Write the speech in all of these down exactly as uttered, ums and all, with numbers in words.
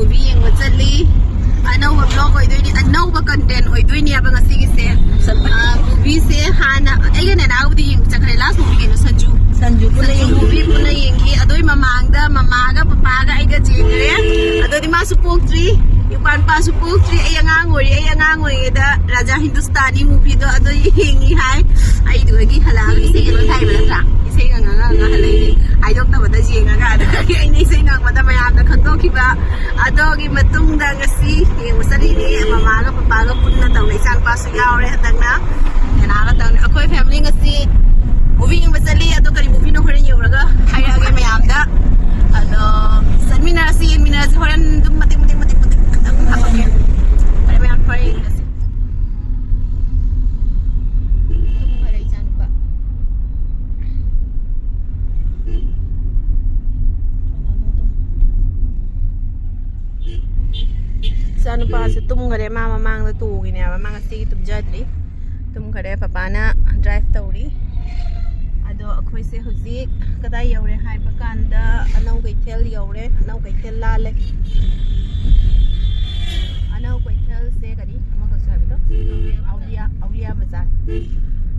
movie ꯌꯦꯡꯕ ꯆꯠꯂꯤ꯫ ꯑꯅꯧꯕ vlog ꯑꯣꯏꯗꯣꯏꯅꯤ, ꯑꯅꯧꯕ content ꯑꯣꯏꯗꯣꯏꯅꯦꯕ ꯉꯁꯤꯒꯤꯁꯦ꯫ movieꯁꯦ ꯍꯥꯟꯅ ꯑꯩꯒ ꯅꯦꯅꯥꯕꯨꯗꯤ ꯌꯦꯡꯕ ꯆꯠꯈ꯭ꯔꯦ, last movie ꯀꯩꯅꯣ, ꯁꯟꯖꯨ꯫ ꯁꯟꯖꯨ ꯄꯨꯟꯅ ꯁꯟꯖꯨ ꯌꯦꯡꯉꯤ꯫ Movie ꯄꯨꯟꯅ ꯌꯦꯡꯈꯤ꯫ ꯑꯗꯨꯏ ꯃꯃꯥꯡꯗ ꯃꯃꯥꯒ ꯄꯄꯥꯒ ꯑꯩꯒ ꯆꯦꯟꯈ꯭ꯔꯦ꯫ ꯑꯗꯨꯗꯤ ꯃꯥꯁꯨ ꯄꯣꯛꯇ꯭ꯔꯤ, ꯏꯄꯥ ꯅꯨꯄꯥꯁꯨ ꯄꯣꯛꯇ꯭ꯔꯤ꯫ ꯑꯩ ꯑꯉꯥꯡ ꯑꯣꯏꯔꯤ, ꯑꯩ ꯑꯉꯥꯡ ꯑꯣꯏꯔꯤꯉꯩꯗ ꯔꯥꯖꯥ ꯍꯤꯟꯗꯨꯁꯇꯥꯅꯤ movieꯗꯣ ꯑꯗꯣ ꯌꯦꯡꯉꯤ ꯍꯥꯏ꯫ ꯑꯩꯗꯨꯗꯒꯤ ꯍꯜꯂꯛꯑꯒ ꯏꯁꯩꯒ ꯂꯣꯏ ꯊꯥꯏꯕ ꯅꯠꯇ꯭ꯔꯥ? ꯏꯁꯩꯒ ꯉꯥꯡꯉ ꯉꯥꯡꯉ ꯍꯜꯂꯛꯏꯅꯦ꯫ ꯍꯥꯏꯗꯣꯛꯇꯕꯗ ꯌꯦꯡꯉꯒ, ꯑꯗꯨꯗꯒꯤ ꯑꯩꯅ ꯏꯁꯩ ꯉꯥꯡꯕꯗ ꯃꯌꯥꯝꯅ ꯈꯪꯗꯣꯛꯈꯤꯕ꯫ ꯑꯗꯨꯒꯤ ꯃꯇꯨꯡꯗ ꯉꯁꯤ ꯌꯦꯡꯕ ꯆꯠꯂꯤꯅꯦ꯫ ꯃꯃꯥꯒ ꯄꯄꯥꯒ ꯄꯨꯟꯅ ꯇꯧꯅ, ꯏꯆꯥ ꯅꯨꯄꯥꯁꯨ ꯌꯥꯎꯔꯦ ꯍꯟꯗꯛꯅ꯫ ꯀꯅꯥꯒ ꯇꯧꯅꯤ? ꯑꯩꯈꯣꯏ family ꯉꯁꯤ movie ꯌꯦꯡꯕ ꯆꯠꯂꯤ꯫ ꯑꯗꯣ ꯀꯔꯤ movieꯅꯣ ꯍꯣꯔꯦꯟ ꯌꯧꯔꯒ ꯍꯥꯏꯔꯛꯑꯒꯦ ꯃꯌꯥꯝꯗ꯫ ꯑꯗꯣ ꯆꯠꯃꯤꯟꯅꯔꯁꯤ, ꯌꯦꯡꯃꯤꯟꯅꯔꯁꯤ꯫ ꯍꯣꯔꯦꯟ ꯑꯗꯨꯝ ꯃꯇꯦꯛ ꯃꯇꯦꯛ ꯃꯇꯦꯛ ꯃꯇꯦꯛ ꯈꯤꯇꯪ ꯍꯥꯞꯄꯛꯀꯦ꯫ ꯐꯔꯦ ꯃꯌꯥꯝ, ꯍꯣꯔꯦꯟ ꯌꯦꯡꯃꯤꯟꯅꯁꯤ꯫ ꯇꯨꯝꯈꯔꯦ ꯏꯆꯥꯅꯨꯄꯥ꯫ ꯏꯆꯥꯅꯨꯄꯥꯁꯦ ꯇꯨꯝꯈꯔꯦ꯫ ꯃꯥ ꯃꯃꯥꯡꯗ ꯇꯣꯡꯉꯤꯅꯦꯕ꯫ ꯃꯥ ꯉꯁꯤꯒꯤ ꯇꯨꯝꯖꯗ꯭ꯔꯤ꯫ ꯇꯨꯝꯈꯔꯦ꯫ ꯄꯄꯥꯅ drive ꯇꯧꯔꯤ꯫ ꯑꯗꯣ ꯑꯩꯈꯣꯏꯁꯦ ꯍꯧꯖꯤꯛ ꯀꯗꯥꯏ ꯌꯧꯔꯦ ꯍꯥꯏꯕ ꯀꯥꯟꯗ, ꯑꯅꯧ ꯀꯩꯊꯦꯜ ꯌꯧꯔꯦ꯫ ꯑꯅꯧ ꯀꯩꯊꯦꯜ ꯂꯥꯜꯂꯦ꯫ ꯑꯅꯧ ꯀꯩꯊꯦꯜꯁꯦ ꯀꯔꯤ? ꯑꯃꯈꯛꯁꯨ ꯍꯥꯏꯕꯗꯣ? ꯑꯧꯂꯤꯌꯥ, ꯑꯧꯂꯤꯌꯥ ꯕꯖꯥꯔ꯫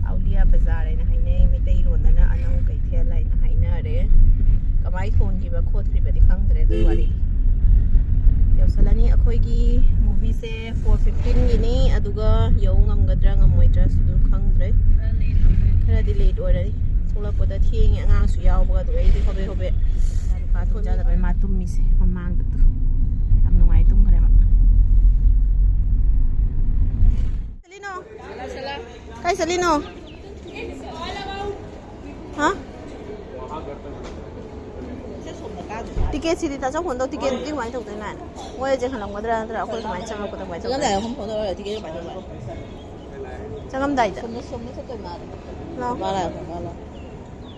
ꯑꯧꯂꯤꯌꯥ ꯕꯖꯥꯔ ꯍꯥꯏꯅ ꯍꯥꯏꯅꯩ꯫ ꯃꯩꯇꯩꯂꯣꯟꯗꯅ ꯑꯅꯧ ꯀꯩꯊꯦꯜ ꯍꯥꯏꯅ ꯍꯥꯏꯅꯔꯦ꯫ ꯀꯃꯥꯏ ꯊꯣꯟꯈꯤꯕ ꯈꯣꯠꯈ꯭ꯔꯤꯕꯗꯤ ꯈꯪꯗ꯭ꯔꯦ, ꯑꯗꯨꯒꯤ ꯋꯥꯔꯤ꯫ ꯌꯧꯁꯜꯂꯅꯤ꯫ ꯑꯩꯈꯣꯏꯒꯤ movieꯁꯦ four fifteenꯒꯤꯅꯤ꯫ ꯑꯗꯨꯒ ꯌꯧ ꯉꯝꯒꯗ꯭ꯔꯥ ꯉꯝꯃꯣꯏꯗ꯭ꯔꯥꯁꯨ ꯑꯗꯨꯝ ꯈꯪꯗ꯭ꯔꯦ꯫ ꯈꯔꯗꯤ late ꯑꯣꯏꯔꯅꯤ꯫ ꯊꯣꯛꯂꯛꯄꯗ ꯊꯦꯡꯉꯦ꯫ ꯑꯉꯥꯡꯁꯨ ꯌꯥꯎꯕꯒ꯫ ꯑꯗꯨꯒ ꯑꯩꯗꯤ ꯍꯣꯕꯦ ꯍꯣꯕꯦ ꯏꯆꯥ ꯅꯨꯄꯥ ꯇꯨꯝꯖꯗꯕꯩ ꯃꯥ ꯇꯨꯝꯃꯤꯁꯦ ꯃꯃꯥꯡꯗ꯫ ꯌꯥꯝ ꯅꯨꯡꯉꯥꯏ, ꯇꯨꯝꯈ꯭ꯔꯦ ꯃꯥ꯫ ꯆꯠꯂꯤꯅꯣ? ꯀꯥꯏ ꯆꯠꯂꯤꯅꯣ? ꯍꯥ? Ticketꯁꯤꯗꯤ ꯇꯥꯆꯧ phone ꯇꯧ꯫ Ticketꯇꯨꯗꯤ ꯀꯃꯥꯏꯅ ꯇꯧꯗꯣꯏꯅꯣ ꯍꯥꯏꯅ? ꯃꯣꯏ ꯍꯧꯖꯤꯛ ꯍꯜꯂꯛꯀꯗ꯭ꯔꯥ ꯅꯠꯇ꯭ꯔꯒ ꯑꯩꯈꯣꯏ ꯀꯃꯥꯏꯅ ꯆꯪꯉꯛꯄꯗ ꯀꯃꯥꯏꯅ ꯇꯧꯗꯣꯏꯅꯣ? ꯆꯪꯉꯝꯗꯥꯏꯗ ꯑꯍꯨꯝ phone ꯇꯧꯔꯒ ticket ꯀꯃꯥꯏꯅ ꯇꯧꯕ? ꯆꯪꯉꯝꯗꯥꯏꯗ꯫ ꯁꯣꯝꯗ, ꯁꯣꯝꯗ ꯆꯠꯇꯣꯏ ꯃꯥꯜꯂꯦ꯫ ꯂꯥꯛꯑꯣ꯫ ꯃꯥ ꯂꯥꯛꯑꯦ, ꯃꯥ ꯂꯥꯛꯑꯦ꯫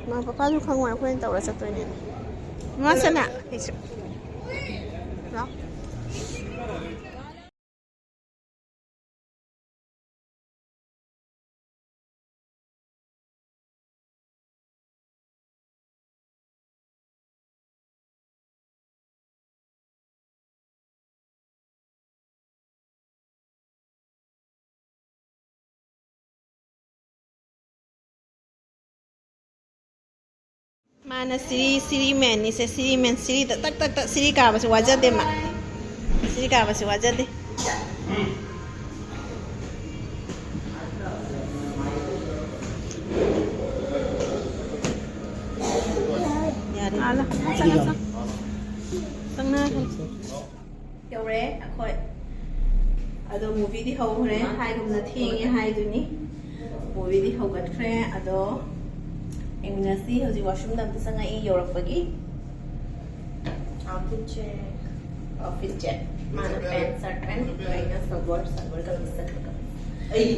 ꯃꯥ ꯄꯄꯥꯁꯨ ꯈꯪꯉꯣꯏ, ꯑꯩꯈꯣꯏꯅ ꯇꯧꯔ ꯆꯠꯇꯣꯏꯅꯦ꯫ ꯃꯥ ꯁꯅꯥ, ꯑꯩꯁꯨ꯫ ꯂꯥꯛꯑꯣ꯫ ꯃꯥꯅ ꯁꯤꯔꯤ, ꯁꯤꯔꯤ ꯃꯦꯟꯅꯤꯁꯦ, ꯁꯤꯔꯤ ꯃꯦꯟ, ꯁꯤꯔꯤꯗ ꯇꯛ ꯇꯛ ꯇꯛ ꯁꯤꯔꯤ ꯀꯥꯕꯁꯦ ꯋꯥꯖꯗꯦ ꯃꯥ꯫ ꯁꯤꯔꯤ ꯀꯥꯕꯁꯦ ꯋꯥꯖꯗꯦ꯫ ꯌꯥꯔꯦ꯫ ꯆꯪꯉꯛꯑꯣ, ꯆꯪꯉꯛꯑꯣ꯫ ꯆꯪꯉꯛꯑꯣ꯫ ꯌꯧꯔꯦ ꯑꯩꯈꯣꯏ꯫ ꯑꯗꯣ movieꯗꯤ ꯍꯧꯈ꯭ꯔꯦ, ꯍꯥꯏꯒꯨꯝꯅ ꯊꯦꯡꯉꯦ ꯍꯥꯏꯗꯨꯅꯤ꯫ Movieꯗꯤ ꯍꯧꯒꯠꯈ꯭ꯔꯦ꯫ ꯑꯗꯣ ꯌꯦꯡꯃꯤꯟꯅꯁꯤ꯫ ꯍꯧꯖꯤꯛ washroomꯗ ꯑꯝꯇ ꯆꯪꯉꯛꯏ ꯌꯧꯔꯛꯄꯒꯤ꯫ Outfit check. Outfit check. ꯃꯥꯅ pant, shirt, pant, ꯑꯩꯅ ꯁꯜꯋꯥꯔ, ꯁꯜꯋꯥꯔ ꯀꯃꯤꯁ ꯆꯠꯄ ꯀꯃꯤꯁ꯫ ꯑꯩ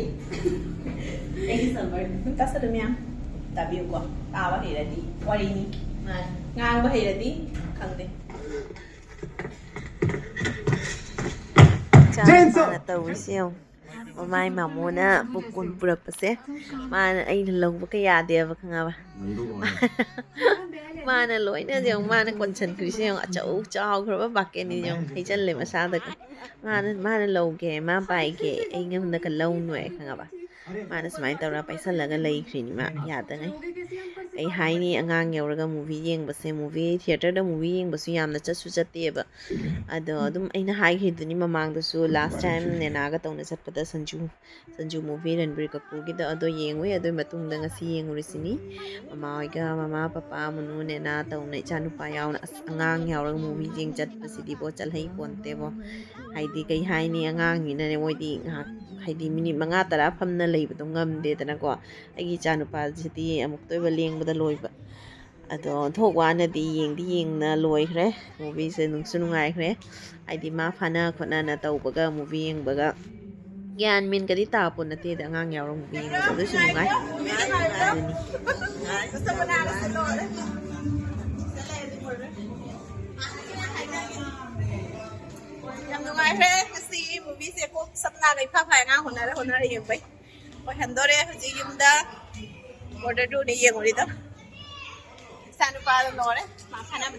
ꯑꯩꯒꯤ ꯁꯜꯋꯥꯔ꯫ ꯇꯥꯁꯜꯂꯨ ꯃꯌꯥꯝ꯫ ꯇꯥꯕꯤꯌꯨꯀꯣ꯫ ꯇꯥꯕ ꯍꯩꯔꯗꯤ ꯋꯥꯔꯤꯅꯤ꯫ ꯃꯥꯅꯤ꯫ ꯉꯥꯡꯕ ꯍꯩꯔꯗꯤ ꯈꯪꯗꯦ꯫ ꯏꯆꯥꯅꯨꯄꯥꯅ ꯇꯧꯔꯤꯁꯦ ꯌꯦꯡꯉꯨ꯫ ꯃꯃꯥꯏ ꯃꯥꯃꯣꯅ popcorn ꯄꯨꯔꯛꯄꯁꯦ ꯃꯥꯅ, ꯑꯩꯅ ꯂꯧꯕꯒ ꯌꯥꯗꯦꯕ, ꯈꯪꯉꯕ? ꯃꯥꯅ ꯂꯣꯏꯅ ꯌꯦꯡꯉꯨ, ꯃꯥꯅ ꯀꯣꯟꯁꯟꯈ꯭ꯔꯤꯁꯦ ꯌꯦꯡꯉꯨ, ꯑꯆꯧ ꯆꯥꯎꯈ꯭ꯔꯕ bucketꯅꯤ ꯌꯦꯡꯉꯨ, ꯍꯩꯖꯜꯂꯦ ꯃꯁꯥꯗꯒ꯫ ꯃꯥꯅ, ꯃꯥꯅ ꯂꯧꯒꯦ, ꯃꯥ ꯄꯥꯏꯒꯦ, ꯑꯩꯉꯣꯟꯗꯒ ꯂꯧꯅꯨ ꯍꯥꯏ, ꯈꯪꯉꯕ? ꯃꯥꯅ ꯁꯨꯃꯥꯏꯅ ꯇꯧꯔꯒ ꯄꯥꯏꯁꯜꯂꯒ ꯂꯩꯈ꯭ꯔꯤꯅꯤ ꯃꯥ, ꯌꯥꯗꯉꯩ꯫ ꯑꯩ ꯍꯥꯏꯅꯤ, ꯑꯉꯥꯡ ꯌꯧꯔꯒ movie ꯌꯦꯡꯕꯁꯦ, movie theatreꯗ movie ꯌꯦꯡꯕꯁꯨ ꯌꯥꯝꯅ ꯆꯠꯁꯨ ꯆꯠꯇꯦꯕ꯫ ꯑꯗꯣ ꯑꯗꯨꯝ ꯑꯩꯅ ꯍꯥꯏꯈꯤꯗꯨꯅꯤ ꯃꯃꯥꯡꯗꯁꯨ, last time ꯅꯦꯅꯥꯒ ꯇꯧꯅ ꯆꯠꯄꯗ ꯁꯟꯖꯨ, ꯁꯟꯖꯨ movie ꯔꯟꯕꯤꯔ ꯀꯄꯨꯔꯒꯤꯗꯣ, ꯑꯗꯣ ꯌꯦꯡꯉꯨꯏ꯫ ꯑꯗꯨꯒꯤ ꯃꯇꯨꯡꯗ ꯉꯁꯤ ꯌꯦꯡꯉꯨꯔꯤꯁꯤꯅꯤ꯫ ꯃꯃꯥ ꯍꯣꯏꯒ, ꯃꯃꯥ, ꯄꯄꯥ, ꯃꯨꯅꯨ, ꯅꯦꯅꯥ ꯇꯧꯅ, ꯏꯆꯥꯅꯨꯄꯥ ꯌꯥꯎꯅ꯫ ꯑꯁ, ꯑꯉꯥꯡ ꯌꯥꯎꯔꯒ movie ꯌꯦꯡ ꯆꯠꯄꯁꯤꯗꯤꯕꯣ, ꯆꯠꯍꯩ ꯄꯣꯟꯇꯦꯕꯣ꯫ ꯍꯥꯏꯗꯤ ꯀꯩ ꯍꯥꯏꯅꯤ, ꯑꯉꯥꯡꯅꯤꯅꯅꯦ, ꯃꯣꯏꯗꯤ ꯉꯥꯏꯍꯥꯛ, ꯍꯥꯏꯗꯤ minute ꯃꯉꯥ ꯇꯔꯥ ꯐꯝꯅ ꯂꯩꯕꯗꯣ ꯉꯝꯗꯦꯗꯅꯀꯣ꯫ ꯑꯩꯒꯤ ꯏꯆꯥꯅꯨꯄꯥꯁꯤꯗꯤ ꯑꯃꯨꯛꯇ ꯑꯣꯏꯕ ꯂꯦꯡꯕꯗ ꯂꯣꯏꯕ꯫ ꯑꯗꯣ ꯑꯣꯟꯊꯣꯛ ꯋꯥꯅꯗꯤ ꯌꯦꯡꯗꯤ ꯌꯦꯡꯅ ꯂꯣꯏꯈ꯭ꯔꯦ꯫ Movieꯁꯦ ꯅꯨꯡꯁꯨ ꯅꯨꯡꯉꯥꯏꯈ꯭ꯔꯦ꯫ ꯍꯥꯏꯗꯤ ꯃꯥ ꯐꯥꯅ ꯈꯣꯠꯅꯅ ꯇꯧꯕꯒ movie ꯌꯦꯡꯕꯒ ꯒ꯭ꯌꯥꯟ ꯃꯦꯟꯒꯗꯤ ꯇꯥꯄꯣꯠ ꯅꯠꯇꯦꯗ, ꯑꯉꯥꯡ ꯌꯥꯎꯔ movie ꯌꯦꯡꯕꯁꯦ꯫ ꯑꯗꯨꯁꯨ ꯅꯨꯡꯉꯥꯏ꯫ ꯑꯗꯨꯅꯤ꯫ ꯌꯥꯝ ꯅꯨꯡꯉꯥꯏꯈ꯭ꯔꯦ ꯉꯁꯤꯒꯤ movieꯁꯦ꯫ ꯀꯣꯛ ꯁꯞꯅꯥꯒ ꯏꯐꯥ ꯐꯥꯏ, ꯑꯉꯥꯡ ꯍꯣꯠꯅꯔ ꯍꯣꯠꯅꯔ ꯌꯦꯡꯕꯩ꯫ ꯑꯣꯏꯍꯟꯗꯣꯔꯦ ꯍꯧꯖꯤꯛ ꯌꯨꯝꯗ꯫ Border two ꯅꯦ ꯌꯦꯡꯉꯨꯔꯤꯗꯣ꯫ ꯏꯆꯥ ꯅꯨꯄꯥꯗꯣ ꯂꯣꯏꯔꯦ꯫ ꯃꯥ ꯐꯥꯅꯕꯗ